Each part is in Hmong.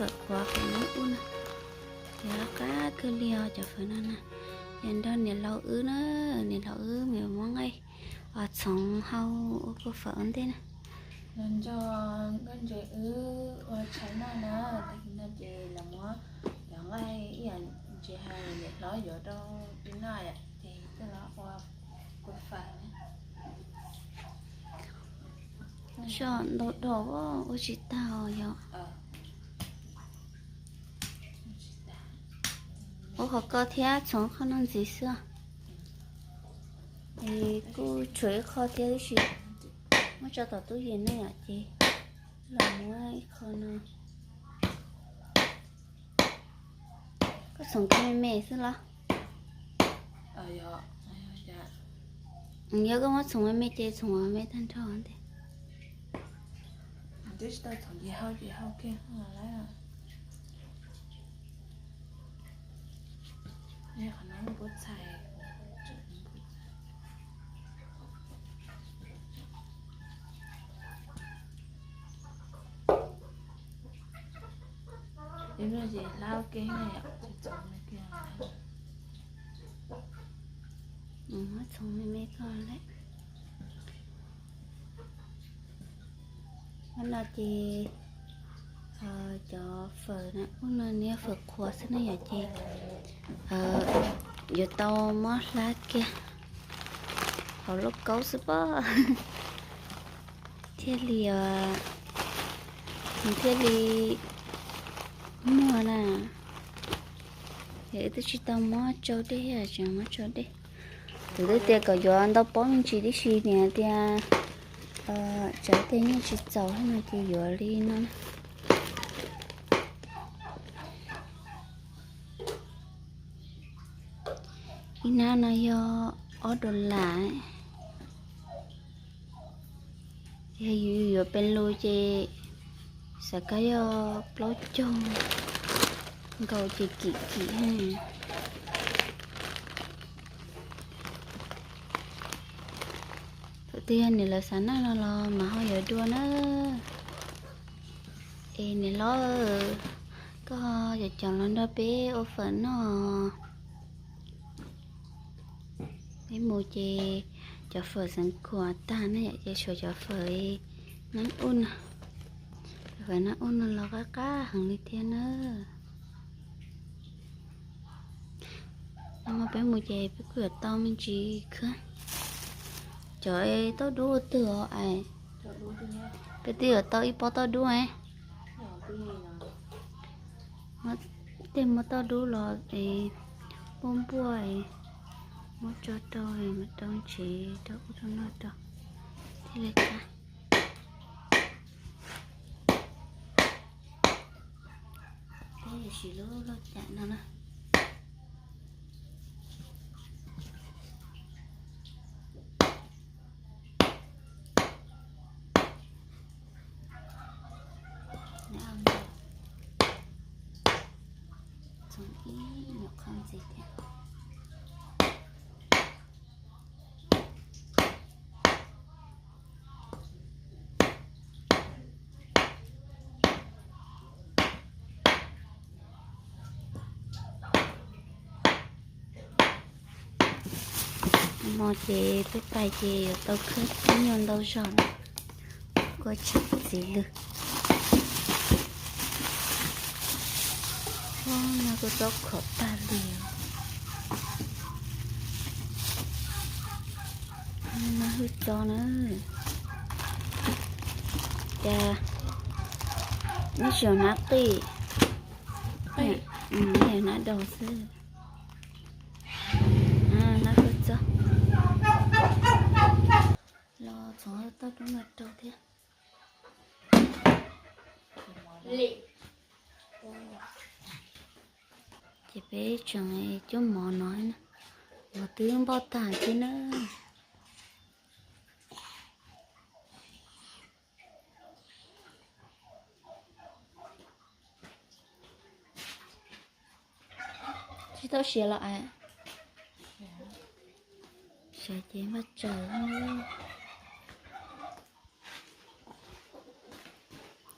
Fawm qhuav fawm nab ub no, yog qab kawg li os cov fawm no na. Yog nrog niam laus wb na, niam laus wb mas muab nqaij txhoov hau ua kua fawm ua ntej na. Los nrog nkauj ntses wb ua tshais noj na, tag kis no ces los muab cov nqaij ib yam ntses hais niam hlob yuav rau wb noj ces twb los ua kua fawm na. Soj ntau dhau ua tsis tag yog. Ua qhov ko thiab txhoov qhov no ntxiv xwb. Es kuj tshuav ib qho thiab tib si, muab tso tom tub yees ne yom, ces los muab ib qho no. Koj txhoov ko me me xwb los? Yog koj muab txhoov me me ces txhoov me tag nrho ntej. Txhoov me me ko lawm. Hnub no ces cov fawm na, ub no nws yog fawm qhuav xwb na yom, ces yuav tau muab hlab kiag hauv lauj kaub xwb pob thiaj li, nws thiaj li muag na. Yog wb twb tsis tau muab tsau dej, tseem muab tsau dej. Tus twb tias kom yuav ntau pob me ntsis tib si, niam tias tsam tej nyiaj tsis txaus no ces yuav li no na. Ib nab no yog ob dollar, yog yus yuav pes lus ces xav kab yog plaub caug nkaus ces kim kim. Thaum twg yog niam lawv xav noj no los mas ho yuav dua na. Es niam hlob, koj cov cov los nrog peb ua fawm noj. Peb mus ces cov fawm xeev khuam tag ne yom, ces tshuav cov fawm nab ub no. Cov fawm nab ub no los qab qab heev li thiab na. Nag hmo peb mus ces peb kuj yuav tau me ntsis khwb. Cov tauj dub ua twg os es? Peb twb yuav tau ib pob tauj dub es. Tej muab tauj dub los es npuaj npuaj es muab tso rau es mam rau ntsev rau ub rau no rau thiaj li qab. Peb yuav siv lub lauj kaub no na. Txhoov ib nyuam qho ntxiv thiab. Hmo ces peb pais ces yuav tau khwb ib nyuag ntau zog na, kua tshis txiv lws. Nab hwj txob khov tag li. Nab hwj txob na. Cas neb tsis yog nab qij, neb yog nab daug xwb. Nab hwj txob los txhoov tauj dub no rau thiab. Ces peb tseem cub mov no, mov twb npoj tag thiab na. Tsis tau siav los as? Siav ces npaj tsaws.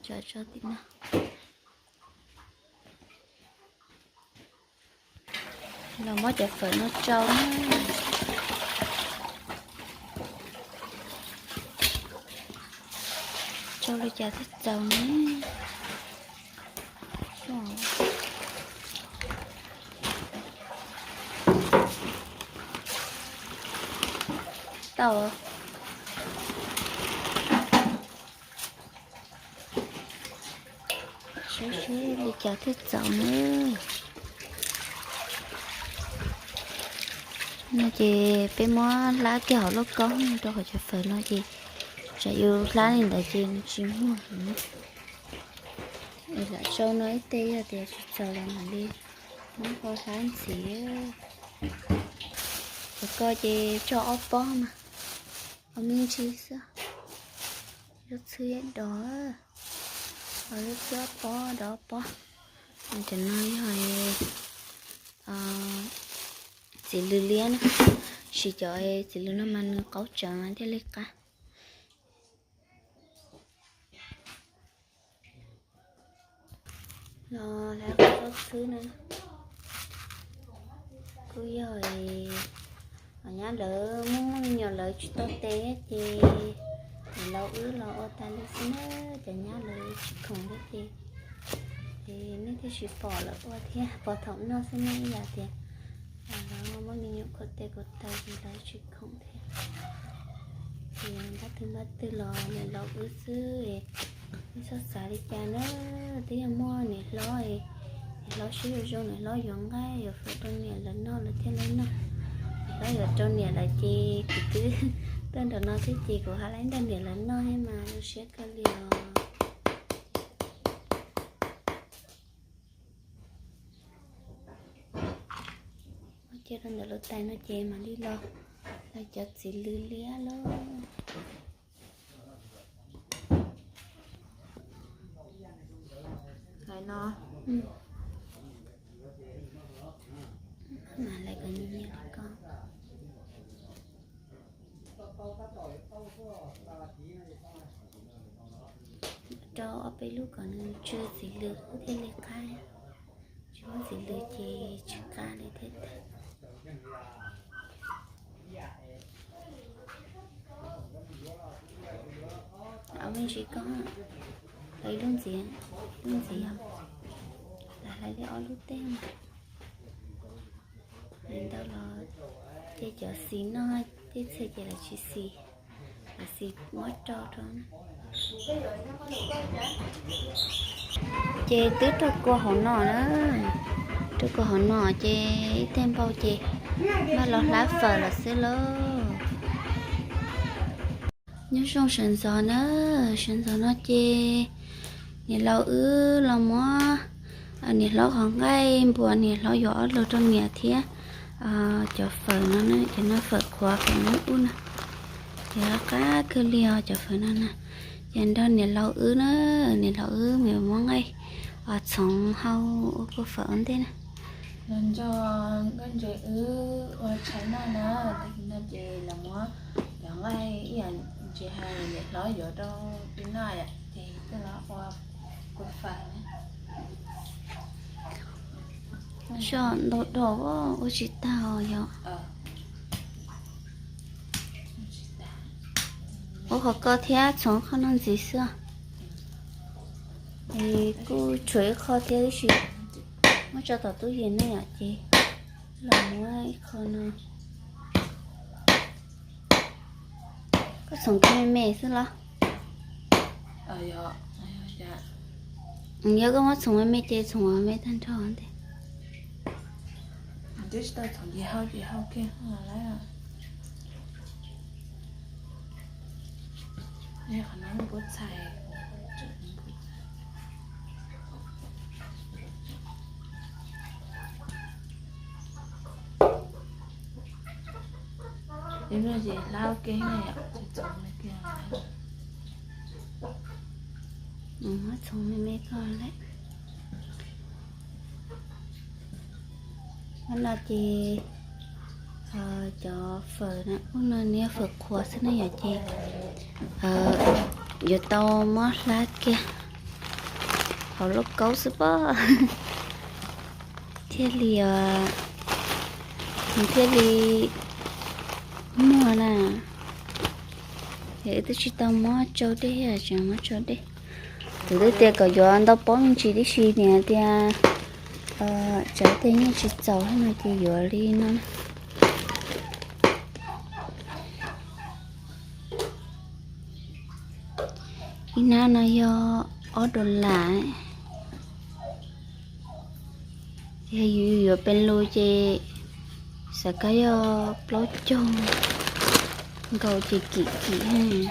Tso tso tim no. Los muab cov fawm no tsau na. Tsau li cas thiaj txaus ne? Tau. Saib seb li cas thiaj txaus na. No ces peb muab hlab kiag hauv lauj kaub rau qhov cov fawm no ces tsam yus hlab li ntawd ces nws tsis muag heev. Es lam sau no ib teg, yog tias tsis txaus los mam li muab qau hlab ntxiv. Cov ko ces tso ob pob mas, ob me ntsis xwb. Lub txhwb yeej dov, lub txhwb ob pob dov ob pob. Cov no yog txiv lws liab na, sis cov txiv lws no mas nws qaub tseev thiaj li qab. Los hlab qhov txhwb na, kuj yog nyab lawv muaj muaj me nyuam lawv tsis tau tes ces niam laus wb los ua tas li xwb na, cov nyab lawv tsis khoom thiab ces, ces nej thiaj tsis pom lawv ua thiab, pom thaum noj xwb na, ib yam tias lawv muaj me nyuam khuam tes khuam taw ces lawv tsis khoom thiab. Ces npab twg npab twg los niam laus wb xwb, nej txhob xav li cas na, twb yog muaj niam hlob, niam hlob siab zoo zoo, niam hlob yuav nqaij yuav fawm rau niam lawv noj lawv thiaj li noj. Niam hlob yuav rau niam lawm ces kuv twb tuaj nram no thiab ces kuv hais ib nrog niam lawv noj thiab mas zoo siab kawg li os. Ua cia rau ntawm lub tais no ces mam li los, los cov txiv lws liab lauj. Lais no, mas lais kom nyias nyias li ko. Rau ob peb lub kom nws tsw txiv lws ub thiaj li qab, tsis muaj txiv lws ces tsis qab li thiab. Ob me ntsis ko, ib lub ntxiv, ib lub ntxiv, hlais li ob lub teg mas. Ntau los ces cov xis noj tej txhia ces lawv tsis xis, lawv xis muab rau rau na. Ces twb rau kua hauv no na, rau kua hauv no ces ib teg npau ces npaj los hlab fawm lawm xwb lauj. Nyob zoo sawv ntxov na, sawv ntxov no ces niam laus wb los muab niam hlob qhov nqaij npuas niam hlob yuav ob lug rau niam thiab cov fawm no, cov no fawm qhuav fawm nub ub na, ces qab kawg li os cov fawm no na. Ces nrog niam laus wb na, niam laus wb mus muab nqaij txhoov hau ua kua fawm ua ntej na. Los nrog nkauj ntse wb ua tshais noj na, tag kis no ces los muab cov nqaij ib yam ntsis hais niam hlob yuav rau wb noj ces coj los ua kua fawm na. Soj ntau dog ua tsis tag yom. Ua qhov ko thiab txhoov qhov no ntxiv xwb. Es kuj tshuav ib qho thiab tab sis muab tso tom tub yees ne yom ces los muab ib qho no. Koj txhoov me me xwb los? Yog koj muab txhoov me me ces txhoov me tag nrho ntej. Txhoov me me ko lawm. Qhov no ces cov fawm no ub no nws yog fawm qhuav xwb na yom ces yuav tau muab hlab kiag hauv lauj kaub xwb pob thiaj li nws thiaj li muag na. Yog wb twb tsis tau muab tsau dej, tseem muab tsau dej. Kuv twb tias kom yuav ntau pob me ntsis tib si, niam tias tsam tej nyiaj tsis txaus no ces yuav li no na. Ib nab no yog ob dollar. Yog yus yuav pes lus ces xav kab yog plaub caug nkaus ces kim kim.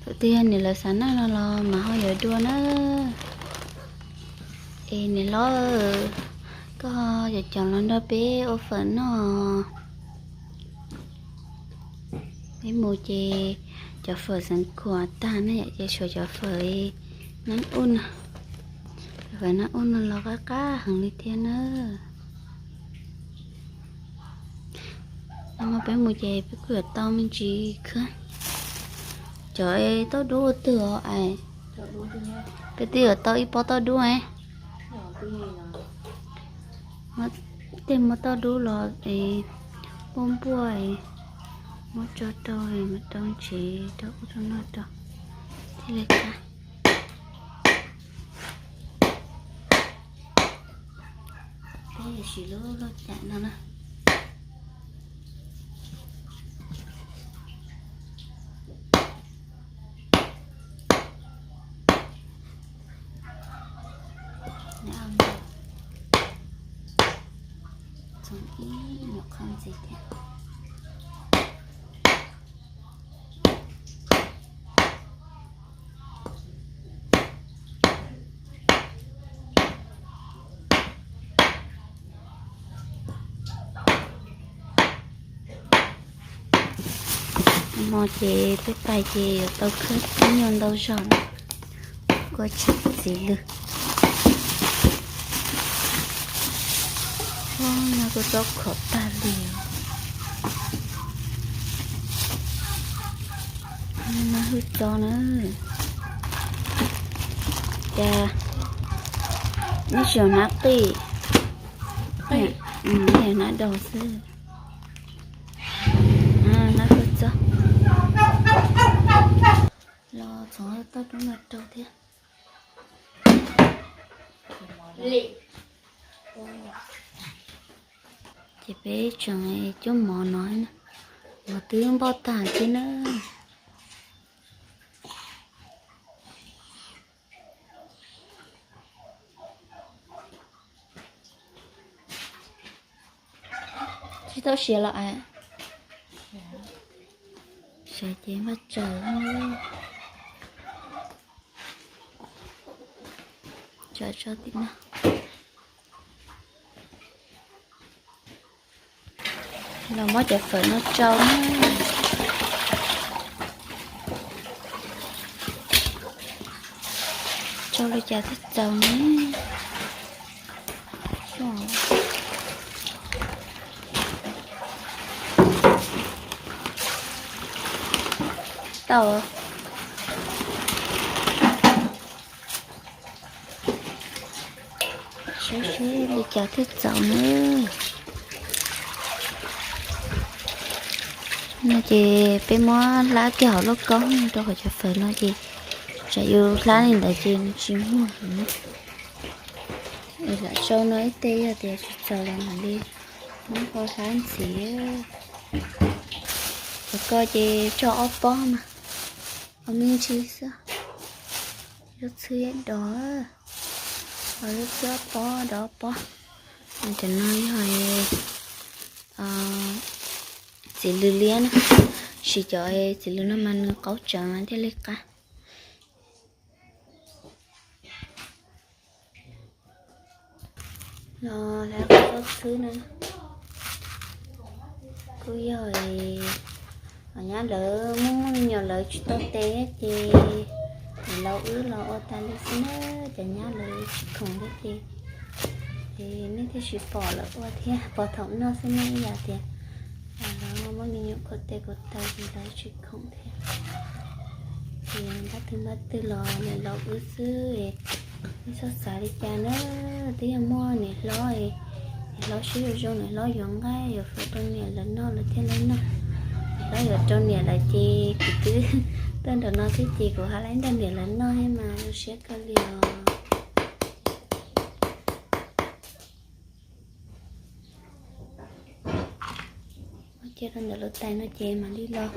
Thaum twg yog niam lawv xav noj no los mas ho yuav dua na. Es niam hlob, koj cov cov los nrog peb ua fawm noj. Peb mus ces cov fawm xeev khuam tag na yom, ces tshuav cov fawm nab ub no. Cov fawm nab ub no los qab qab heev li thiab na. Nag hmo peb mus ces peb kuj yuav tau me ntsis khwb. Cov tauj dub ua twg os es? Peb twb yuav tau ib pob tauj dub es. Tej muab tauj dub los es npuaj npuaj es muab tso rau es mam rau ntsev rau ub rau no rau thiaj li qab. Peb siv lub lauj kaub no na. Txhoov ib nyuag qhov ntxiv thiab. Hmo ces peb pais ces yuav tau khwb ib nyuag ntau zaug na. Kua txiv lws. Nag kua txob khov tag li. Nag hwj txob na. Cas neb tsis yog hnab qij, neb yog hnab daug xwb. Nag hwj txob. Los txhoov tauj dub no rau thiab. Ces peb tseem cuab mov no, mov twb npoj tag thiab na. Tsis tau siav los as? Siav ces npaj tsaws. Tso, tso tim no. Los muab cov fawm no tsau na. Tsau li cas thiaj txaus ne? Tau. Saib seb li cas thiaj txaus na. No ces peb muab hlab kiag hauv lauj kaub rau qhov cov fawm no ces tsam yus hlab li ntawd ces nws tsis muag heev. Es lam sau no ib teg, yog tias tsis txaus los mam li muab qau hlab ntxiv. Cov ko ces tso ob pob mas, ob me ntsis xwb. Lub txhwb yeej dov, lub txhwb ob pob dov ob pob. Cov no yog txiv lws liab na, siv cov txiv lws no mas nws qaub tseev thiaj li qab. Los lawv qhov txhob txhwb na, kuj yog nyab lawv muaj muaj me nyuam lawv tsis tau tes ces laus wb los ua tas li xwb na, cov nyab lawv tsis khoom thiab ces, ces nej thiaj tsis pom lawv ua thiab, pom thaum noj xwb na, ib yam tias lawv muaj me nyuam khuam tes khuam taw ces lawv tsis khoom thiab. Ces npaj twg npaj twg los niam laus wb xwb, Txhob xav li cas na, twb yog muaj niam hlob, niam hlob siab zoo zoo, niam hlob yuav nqaij yuav fawm rau niam lawv noj lawv thiaj li noj. Niam hlob yuav rau niam lawm ces kuv twb tuaj nram no thiab ces kuv hais ib nrog niam lawv noj thiab mas zoo siab kawg li os. Ua cia rau ntawm lub tais no ces mam li los,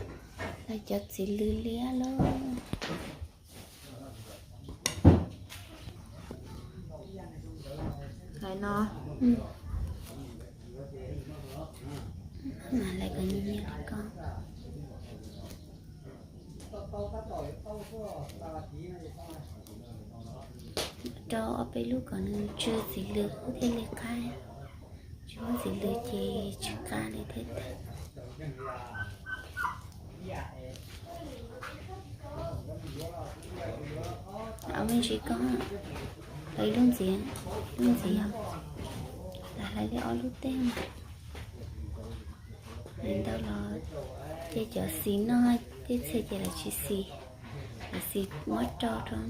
los cov txiv lws liab lawm. Lawv kom nyias nyias li ko. Rau ob peb lub kom nws tsw txiv lws ub thiaj li qab. Tsis muaj txiv lws ces tsis qab li thiab tag. Ob me ntsis ko, hlawv ib lub ntxiv, lub ntxiv os, hlawv li ob lub tej mas. Ntau los ces cov xis noj tej txhia ces lawv tsis xis, lawv xis muab rau rau.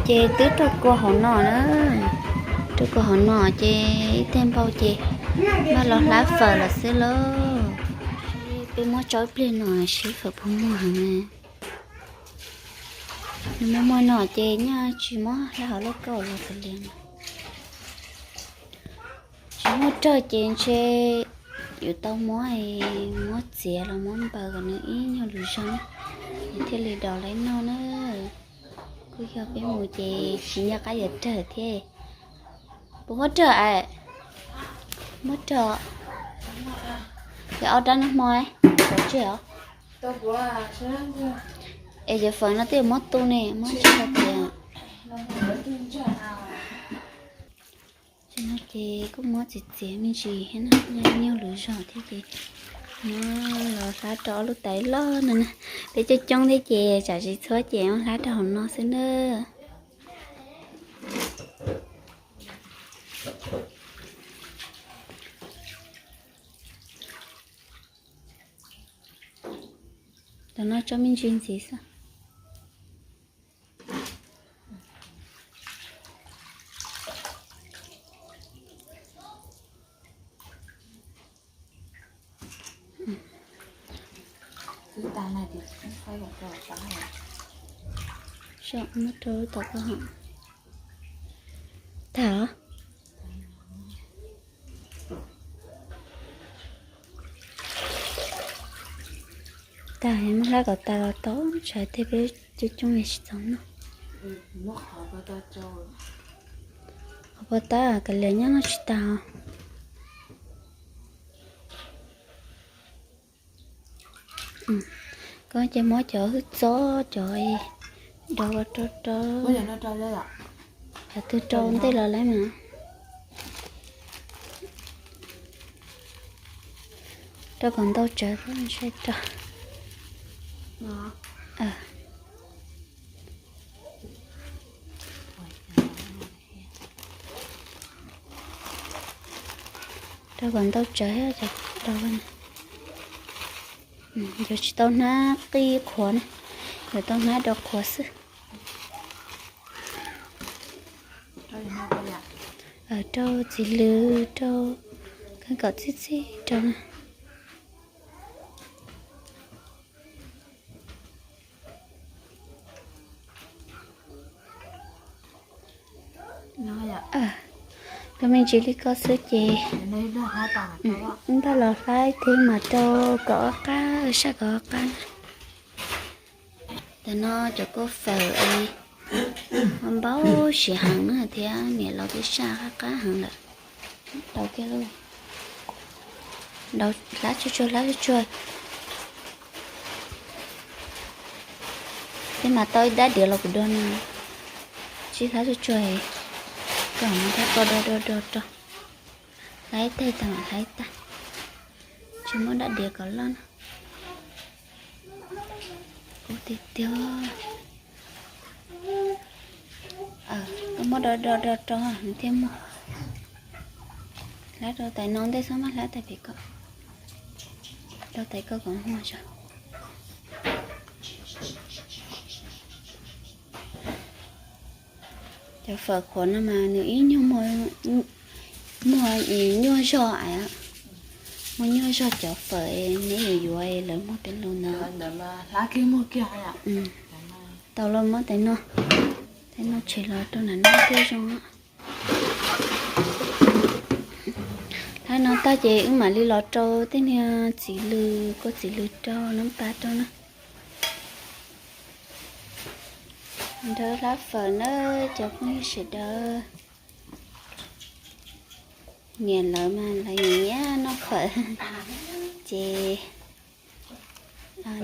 Ces twb rau kua hauv no na, rau kua hauv no ces ib teg npau ces npaj los hlab fawm lawm xwb lauj. Peb muab tso ib pliag no seb fawm puas muag heev. Nws muag muag no ces nyaj tsis muab hlab hauv lauj kaub los kav liam. Tsis muaj rog ces ntshe yuav tau muab, muab txiav los muab npaws kom nws ib nyuag lus zog na, nws thiaj li daus lawv noj na. Kuj yog peb mus ces tsis nco qab yuav rog thiab. Puas muab rog es? Muab rog. Yog ob rab nag hmo, kav tsij os. Es cov fawm no twb yuav muab tu ne, muab tsis tau tias. Ces no ces kuj muab txiav txiav me ntsis thiab na, ib nyuag lus zog thiab ces muab los hlab rau ob lub tais loj no na. Peb coob coob thiab ces tsam tsis txhua ces muab hlab rau hauv no xwb na. Tam no tso me ntsis ntxiv xwb. Muab rau tom ko. Tag. Tag, muab hlab kom tas los tau, tsam tej peb coob coob es tsis txaus noj. Qhov pov tab kav liam nyob noj tsis tas os. Koj ces muab cov hwj txob cov do rau rau, yam twg rau ntej los lawm mas. Rau kom ntau tsawv thiab ntshai rau. Rau kom ntau tsawv thiab cov do. Yuav tsis tau hnab qij qhuav na, yuav tau hnab do qhuav xwb. Rau txiv lws rau, kheev kom txhij txhij rau na. Koj me ntsis li koj xwb ces wb npaj los hlab ib teg mas rau kom ob qab, saj kom ob qab na. Tam no cov kua fawm npau siav heev na thiab niam laus twb saj qab qab heev lawm. Daus kiag lauj. Daus hlab tsuag tsuag, hlab tsuag tsuag. Twb mas tau ib dab diav los kuv do no. Tsis hlab tsuag tsuag, koj mam thab ko do do do rau. Hlab ib teg tag mam hlab ib tag. Tsis muab dab diav kom loj na. Ub tiag tiag. Koj muab do do do rau nws thiaj muag. Hlab rau tais no ntej xwb mas hlab tais pem ko. Rau tais ko kom muag tso. Cov fawm qhuav no mas nws ib nyuag muag, muag nyuaj zog, muag nyuaj zog cov fawm neb yuav yuav lawv muag tej lus ntawd. Tau los muab tais no, tais no tshem los rau nram no thiaj zoo. Hlab no tag ces wb mam li los rau tej niag txiv lws, kua txiv lws rau nab pas rau na. Nrog hlab fawm na cov phooj ywg sawv daws. Niam lawv mas lawv nyiam nyiam noj fawm, ces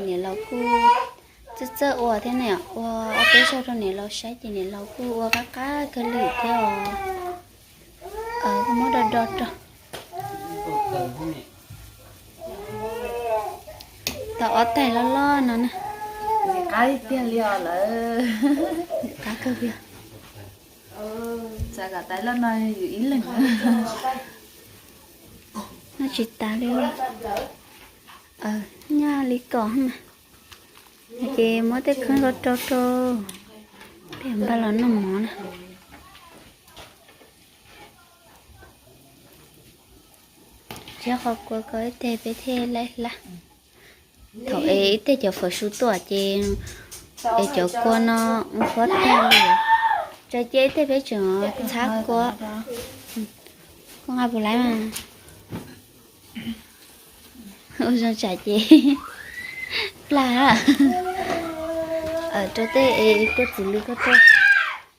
niam laus kuj txawj txawj ua thiab ne, ua ob peb zaug rau niam laus saib ces niam laus kuj ua qab qab kawg li thiab os. Kuj muab do do rau. Tau ob tais loj loj no na. Qab tiag li os lawm. Qab kawg li. Txav kom tais loj no yus ib leeg. Noj tsis tas li. Nyob li kom mas. Ces muab tej kheeb rau rau rau, peb npaj los noj mov na. Tsiab qhov kua ko ib teg peb thiaj laib hlab. Thaum es ib teg cov fawm su tuaj ces es cov kua no ua huab tag li. Tsaws cia ib teg peb tseem txhab kua. Koj nqa puas laib mas. Ua zoo tsam ces plag. Rau tej es kua txiv lws ko rau,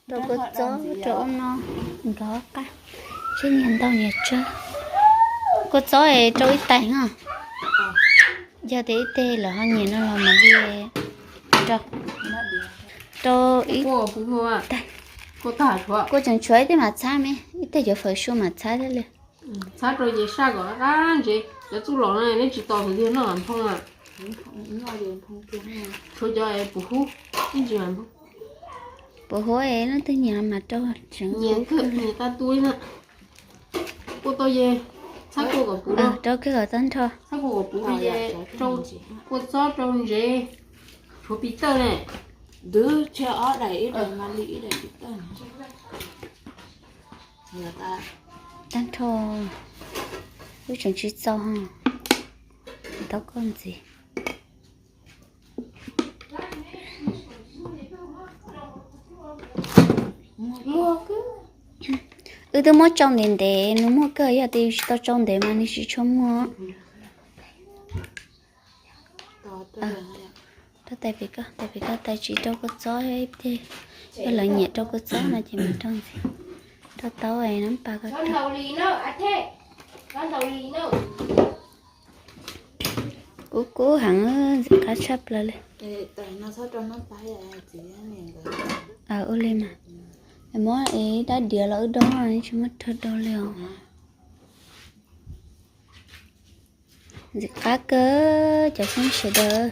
rau kua txob rau ub no nkawd qab, seb nyias ntau nyias tsawg. Kua txob es rau ib tais no. Yog tias ib teg lawv ho nyiam no los mam li rau, rau ib tais. Kuj tseem tshuav ib teg mam txhab me, ib teg cov fawm su mam txhab thiab li. Txhab rau ces saj kom qab ntsev, cov txuj lom no neb tsis tos thaum twg noj mam nphoo na. Tshuav cov puv hub, ib ntsis mam nphoo. Puv hub es leej twg nyiam mas rau tseem nyiam kawg, nyiam tag tu na. Kua tau ces txhab kua kom puv, rau kawg kom tag nrho. Txhab kua kom puv rau ces rau kua txob rau ntsev, tshuav pis tawj ne. Twb tshuav ob daim, ib daim mas li ib daim pis tawj. Tag nrho, wb tseem tsis txaus, tau koj ntxiv. Wb twb muab tsau ntev ntev, nws muag kawg, yog tias yus tsis tau tsau ntev mas nws tsis tshua muag. Rau tais pem ko, tais pem ko tais tsis rau kua txob, yog lawv nyiam rau kua txob no ces mam rau ntxiv. Rau taub nab pas ko rau. Kub kub heev, ntxim qab tshaj plaws li. Ua li mas, muab ib rab diav los wb dob tsis muaj rau do li os. Ntxim qab kawg cov phooj ywg sawv daws.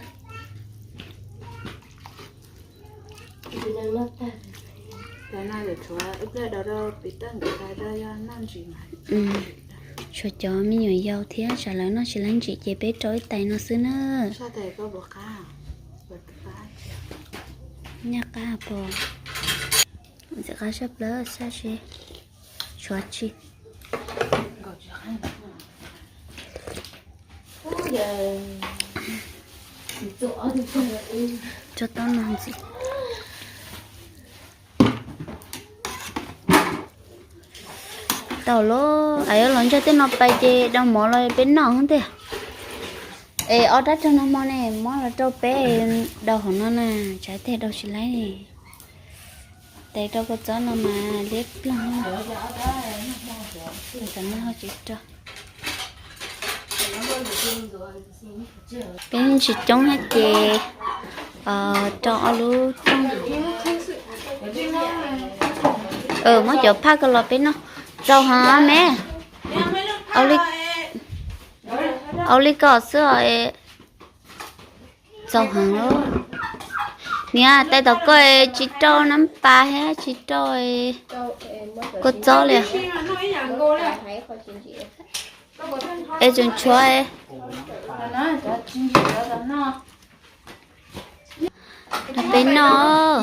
Tshuav cov me nyuam yaus thiab tsam lawv noj tsis laib ntsim ces peb rau ib tais no xwb na. Nyaj qab pom, ntxim qab sab plaws sab seb tshuav tsi. Tso taub no ntxiv. Tau los, es yuav los ntsog tej no pais ces dau mov los peb noj tiag. Es ob rab rau no hmo ne muab los rau peb dau hauv no na, tsam tej dau tsis laib ne. Tes rau kua txob no mas liab ploog, tam no ho tsis rau. Peb tsis coob thiab ces rau ob lub rooj. Muab cov phaj ko los peb noj. Txaus heev me, ua li ko xwb os. Txaus heev lawm. Niam, tais tom koj tsis rau nab pas thiab tsis rau kua txob li. Es tseem tshuav. Rau peb noj.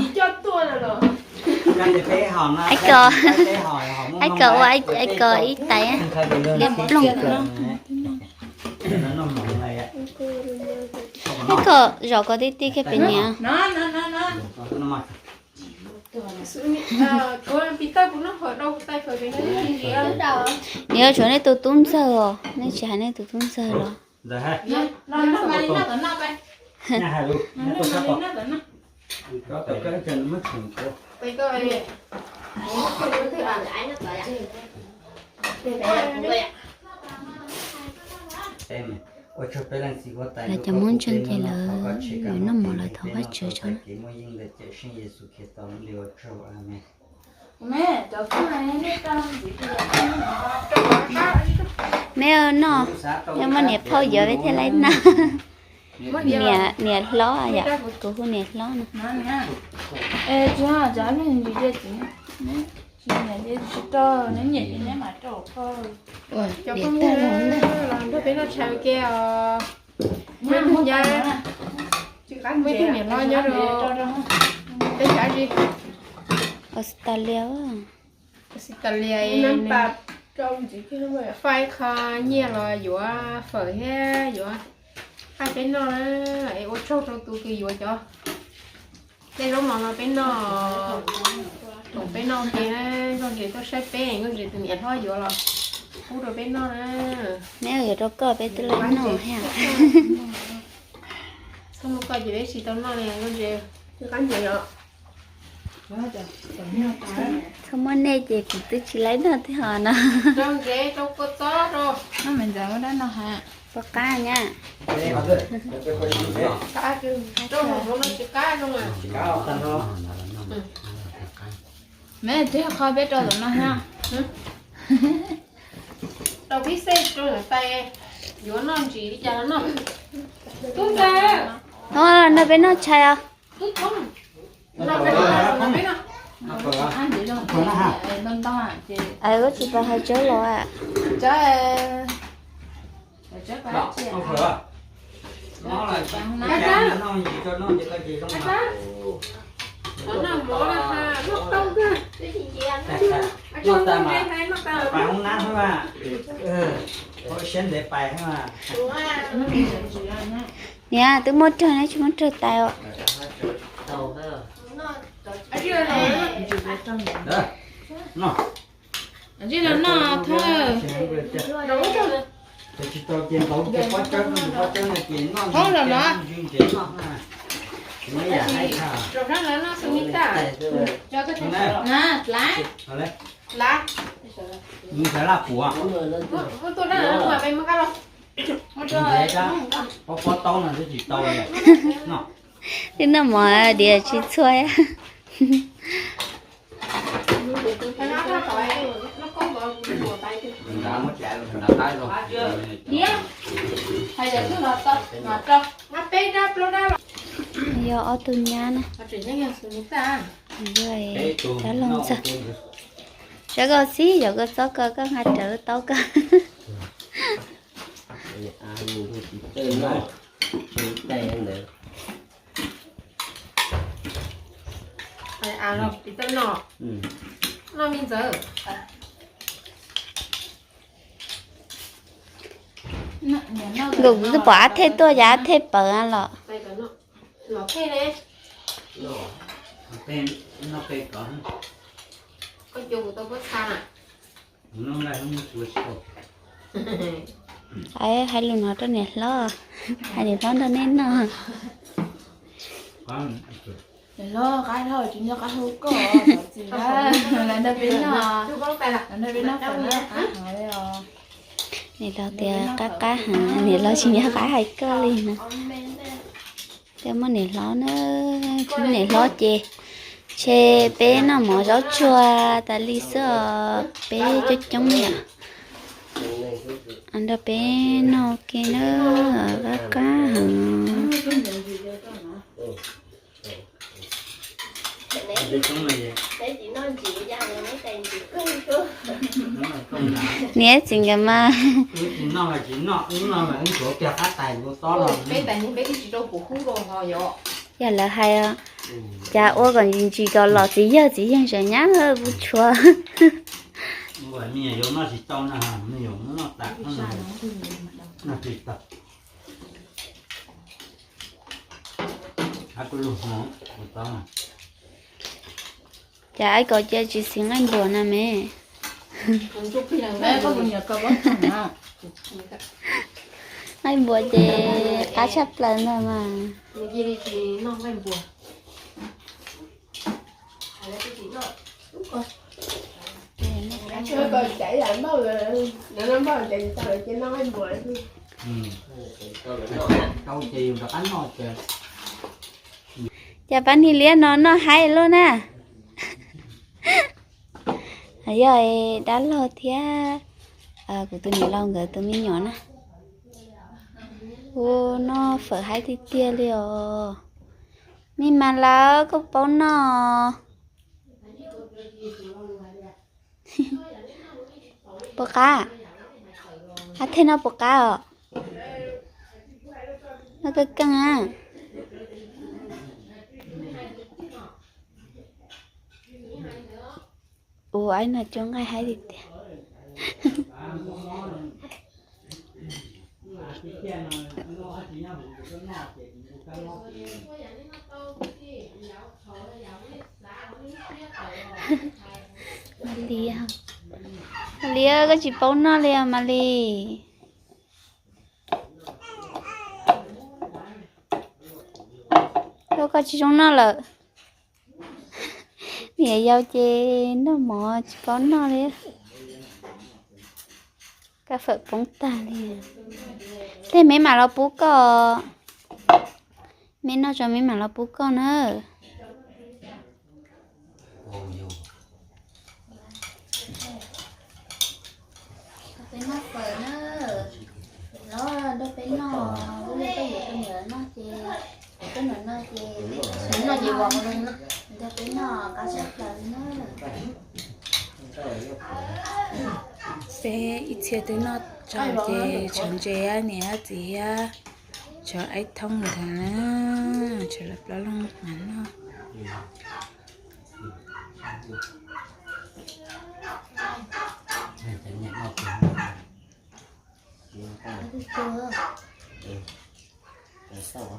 Ais kom, ais kom ua ais kom ib tais liab ploog. Ais kom zom kom tib tib kiag pem niam. Nws yuav tshuav nej tus tub ntxawg os, nej tsis hais nej tus tub ntxawg los. Lawv cov Hmoob Ntsuab ces lawv yuav noj mov lawv thov Vajtswv tso na. Meb noj, yog muaj niam phauj yuav peb thiaj li noj. Niam hlob yom, kuv hu niam hlob no. Cov phooj ywg los nrog peb noj tshais ua ke os. Peb tug nyab, peb tug niam hlob nyob rau teb chaws Australia. Australia, faib qho nyiaj los yuav fawm thiab yuav faib peb noj na. Es ua tsaug rau tus kws yuav cov tej zaub mov no peb noj, koom peb noj ua ke na. Nkauj Ntses tuaj saib peb, Nkauj Ntses tus niam hlob yuav los pub rau peb noj na. Neb yuav rau koj peb twb laib noj thiab. Txhob muaj koj ces peb tsis tau noj li Nkauj Ntses. Txhob muaj nej ces kuv twb tsis laib noj thiab ho no. Rau nkev rau kua txob rau. Noj me ntxav ua dab no ha. Pov qab nyab. Rau hauv no tsis qab zoo. Me twb qho peb rau tom no ha. Rau pib xej rau ntawm tais, yuav noj ntsim li cas los noj. Tub ntxawg, nrog peb noj tshais os. Tub Thoob, nrog peb noj. Ua tsis pas hais tsawb los. Niam, twb muab rau neb tsis muab rau tais os. Tsis los noj thawj. Thoob los no. Na, Lab. Lab. Pob pob taub no twb tsis tau li. Twb noj mov diav tsis txhua. Yog ob tug nyab na. Yog tab loog txog. Saib koj xib, yog koj txob koj, koj nqa rawv taub koj. Nkaus kuv twb pom ab thej tuaj, yog ab thej pawv los. Hais lus no rau niam hlob, hais niam hlob nrog neb noj. Niam hlob qab dhau tsis nco qab hu koj, los nrog peb noj, los nrog peb noj fawm na, qab heev li os. Niam hlob tias qab qab heev, niam hlob tsis nco qab hais koj li na. Tej muaj niam hlob na, tsis muaj niam hlob ces ntshe peb noj mov zaub tsuag tas li xwb os, peb coob coob yom. Nrog peb noj ua ke na, qab qab heev. Niam txiv nkawd mas, yog lawv hais os, Cas ua kom ntsis ntsis kom los txiv yawg txiv yeej tseem nyab vub tshua. Cas aib kom cia tsis xis nqaij npuas na me. Nqaij npuas ces qab tshaj plaws ntag mas. Cas pab Nis Liab no noj haib luaj na. Yog dab laug thiab kuv tus niam laus nkawd tus me nyuam na. Ua noj fawm haib tiag tiag li os. Me mas lawv koj paub noj. Puas qab? Ab, thiaj noj puas qab os? Noj kawg keej a. Ua aib no cov nqaij haib tiag tiag. Mas Lis, Mas Lis, koj tsis paub noj li os Mas Lis. Koj, koj tsis zoo noj lawm. Niam yau ces noj mov tsis paub noj li. Kab fawm poob tag li. Tej me mam los pub koj. Me noj tso me mam los pub koj na. Peb noj fawm na. Los nrog peb noj, lub li koj yuav rau niam noj ces, koj niam noj ces peb noj ces nrog peb noj qab tshaj plaws na. Peb ib txhia twb noj tso ces tshuav ntses, niam txiv thiab tshuav aib thoob ntag na, tshuav lawv plaub leeg mam noj. Li ntawd na cov phooj ywg sawv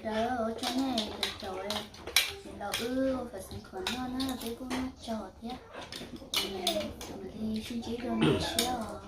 daws, ua tsaug nej caum, caum los wb ua fawm xeev khuam noj na, peb kuj noj tsaug thiab. Mam li sib ntsib dua hnub tshiab os.